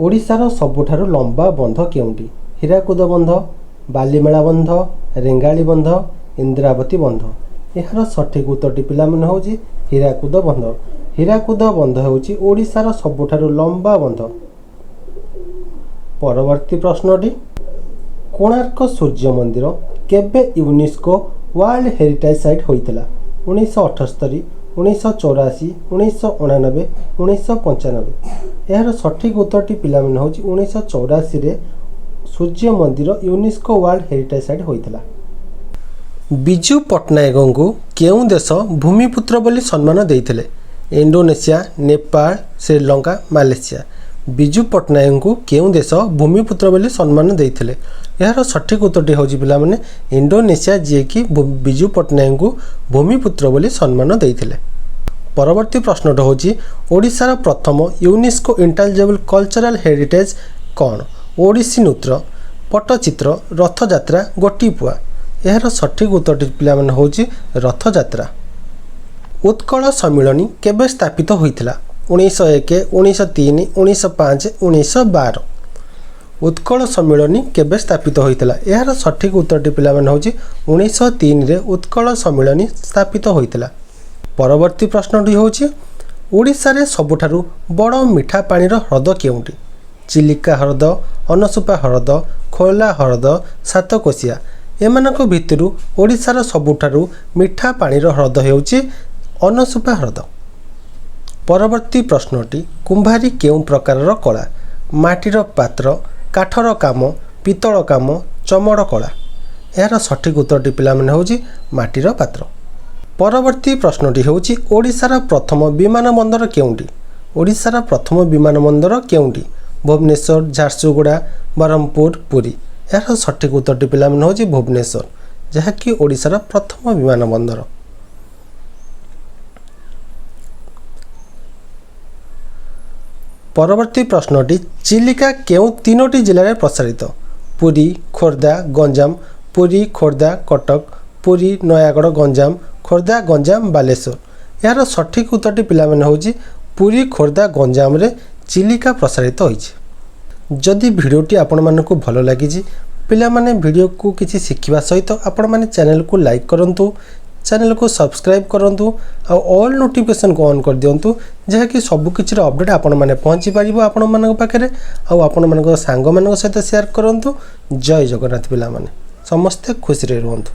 ଓଡ଼ିଶାର ସବୁଠାରୁ ଲମ୍ବା ବନ୍ଧ କେଉଁଟି? ହୀରାକୁଦ ବନ୍ଧ, ବାଲିମେଳା ବନ୍ଧ, ରେଙ୍ଗାଳି ବନ୍ଧ, ଇନ୍ଦ୍ରାବତୀ ବନ୍ଧ। ଏହାର ସଠିକ୍ ଉତ୍ତରଟି ପିଲାମାନେ ହେଉଛି ହୀରାକୁଦ ବନ୍ଧ। ହୀରାକୁଦ ବନ୍ଧ ହେଉଛି ଓଡ଼ିଶାର ସବୁଠାରୁ ଲମ୍ବା ବନ୍ଧ। ପରବର୍ତ୍ତୀ ପ୍ରଶ୍ନଟି, କୋଣାର୍କ ସୂର୍ଯ୍ୟ ମନ୍ଦିର କେବେ ୟୁନେସ୍କୋ ୱାର୍ଲଡ ହେରିଟେଜ୍ ସାଇଟ୍ ହୋଇଥିଲା? 1978, 1984, 1989, 1995। ଏହାର ସଠିକ୍ ଉତ୍ତରଟି ପିଲାମାନେ ହେଉଛି 1984ରେ ସୂର୍ଯ୍ୟ ମନ୍ଦିର ୟୁନେସ୍କୋ ୱାର୍ଲଡ ହେରିଟେଜ୍ ସାଇଟ୍ ହୋଇଥିଲା। ବିଜୁ ପଟ୍ଟନାୟକଙ୍କୁ କେଉଁ ଦେଶ ଭୂମିପୁତ୍ର ବୋଲି ସମ୍ମାନ ଦେଇଥିଲେ? Indonesia, Nepal, Sri Lanka, Malaysia. ବିଜୁ ପଟ୍ଟନାୟକଙ୍କୁ କେଉଁ ଦେଶ ଭୂମିପୁତ୍ର ବୋଲି ସମ୍ମାନ ଦେଇଥିଲେ? ଏହାର ସଠିକ୍ ଉତ୍ତରଟି ହେଉଛି ପିଲାମାନେ ଇଣ୍ଡୋନେସିଆ, ଯିଏକି ବିଜୁ ପଟ୍ଟନାୟକଙ୍କୁ ଭୂମିପୁତ୍ର ବୋଲି ସମ୍ମାନ ଦେଇଥିଲେ। ପରବର୍ତ୍ତୀ ପ୍ରଶ୍ନଟି ହେଉଛି, ଓଡ଼ିଶାର ପ୍ରଥମ ୟୁନେସ୍କୋ ଇଣ୍ଟାଞ୍ଜିବଲ୍ କଲଚରାଲ୍ ହେରିଟେଜ୍ କ'ଣ? ଓଡ଼ିଶୀ ନୃତ୍ୟ, ପଟ୍ଟଚିତ୍ର, ରଥଯାତ୍ରା, ଗୋଟିପୁଆ। ଏହାର ସଠିକ୍ ଉତ୍ତରଟି ପିଲାମାନେ ହେଉଛି ରଥଯାତ୍ରା। ଉତ୍କଳ ସମ୍ମିଳନୀ କେବେ ସ୍ଥାପିତ ହୋଇଥିଲା? 1901, 1903, 1905, 1912। ଉତ୍କଳ ସମ୍ମିଳନୀ କେବେ ସ୍ଥାପିତ ହୋଇଥିଲା? ଏହାର ସଠିକ୍ ଉତ୍ତରଟି ପିଲାମାନେ ହେଉଛି 1903ରେ ଉତ୍କଳ ସମ୍ମିଳନୀ ସ୍ଥାପିତ ହୋଇଥିଲା। ପରବର୍ତ୍ତୀ ପ୍ରଶ୍ନଟି ହେଉଛି, ଓଡ଼ିଶାରେ ସବୁଠାରୁ ବଡ଼ ମିଠା ପାଣିର ହ୍ରଦ କେଉଁଟି? ଚିଲିକା ହ୍ରଦ, ଅନସୁପା ହ୍ରଦ, ଖୋଲା ହ୍ରଦ, ସାତକୋଶିଆ। ଏମାନଙ୍କ ଭିତରୁ ଓଡ଼ିଶାର ସବୁଠାରୁ ମିଠା ପାଣିର ହ୍ରଦ ହେଉଛି ଅନସୁପା ହ୍ରଦ। ପରବର୍ତ୍ତୀ ପ୍ରଶ୍ନଟି, କୁମ୍ଭାରୀ କେଉଁ ପ୍ରକାରର କଳା? ମାଟିର ପାତ୍ର, କାଠର କାମ, ପିତ୍ତଳ କାମ, ଚମଡ଼ କଳା। ଏହାର ସଠିକ୍ ଉତ୍ତରଟି ପିଲାମାନେ ହେଉଛି ମାଟିର ପାତ୍ର। ପରବର୍ତ୍ତୀ ପ୍ରଶ୍ନଟି ହେଉଛି, ଓଡ଼ିଶାର ପ୍ରଥମ ବିମାନ ବନ୍ଦର କେଉଁଟି? ଓଡ଼ିଶାର ପ୍ରଥମ ବିମାନ ବନ୍ଦର କେଉଁଟି? ଭୁବନେଶ୍ୱର, ଝାରସୁଗୁଡ଼ା, ବ୍ରହ୍ମପୁର, ପୁରୀ। ଏହାର ସଠିକ୍ ଉତ୍ତରଟି ପିଲାମାନେ ହେଉଛି ଭୁବନେଶ୍ୱର, ଯାହାକି ଓଡ଼ିଶାର ପ୍ରଥମ ବିମାନ ବନ୍ଦର। ପରବର୍ତ୍ତୀ ପ୍ରଶ୍ନଟି, ଚିଲିକା କେଉଁ ତିନୋଟି ଜିଲ୍ଲାରେ ପ୍ରସାରିତ? ପୁରୀ, ଖୋର୍ଦ୍ଧା, ଗଞ୍ଜାମ, ପୁରୀ, ଖୋର୍ଦ୍ଧା, କଟକ, ପୁରୀ, ନୟାଗଡ଼, ଗଞ୍ଜାମ, ଖୋର୍ଦ୍ଧା, ଗଞ୍ଜାମ, ବାଲେଶ୍ୱର। ଏହାର ସଠିକ୍ ଉତ୍ତରଟି ପିଲାମାନେ ହେଉଛି ପୁରୀ, ଖୋର୍ଦ୍ଧା, ଗଞ୍ଜାମରେ ଚିଲିକା ପ୍ରସାରିତ ହୋଇଛି। ଯଦି ଭିଡ଼ିଓଟି ଆପଣମାନଙ୍କୁ ଭଲ ଲାଗିଛି ପିଲାମାନେ, ଭିଡ଼ିଓକୁ କିଛି ଶିଖିବା ସହିତ ଆପଣମାନେ ଚ୍ୟାନେଲକୁ ଲାଇକ୍ କରନ୍ତୁ, ଚ୍ୟାନେଲକୁ ସବସ୍କ୍ରାଇବ୍ କରନ୍ତୁ ଆଉ ଅଲ୍ ନୋଟିଫିକେସନ୍କୁ ଅନ୍ କରିଦିଅନ୍ତୁ, ଯାହାକି ସବୁକିଛିର ଅପଡ଼େଟ୍ ଆପଣମାନେ ପହଞ୍ଚି ପାରିବ ଆପଣମାନଙ୍କ ପାଖରେ। ଆଉ ଆପଣମାନଙ୍କ ସାଙ୍ଗମାନଙ୍କ ସହିତ ସେୟାର କରନ୍ତୁ। ଜୟ ଜଗନ୍ନାଥ ପିଲାମାନେ, ସମସ୍ତେ ଖୁସିରେ ରୁହନ୍ତୁ।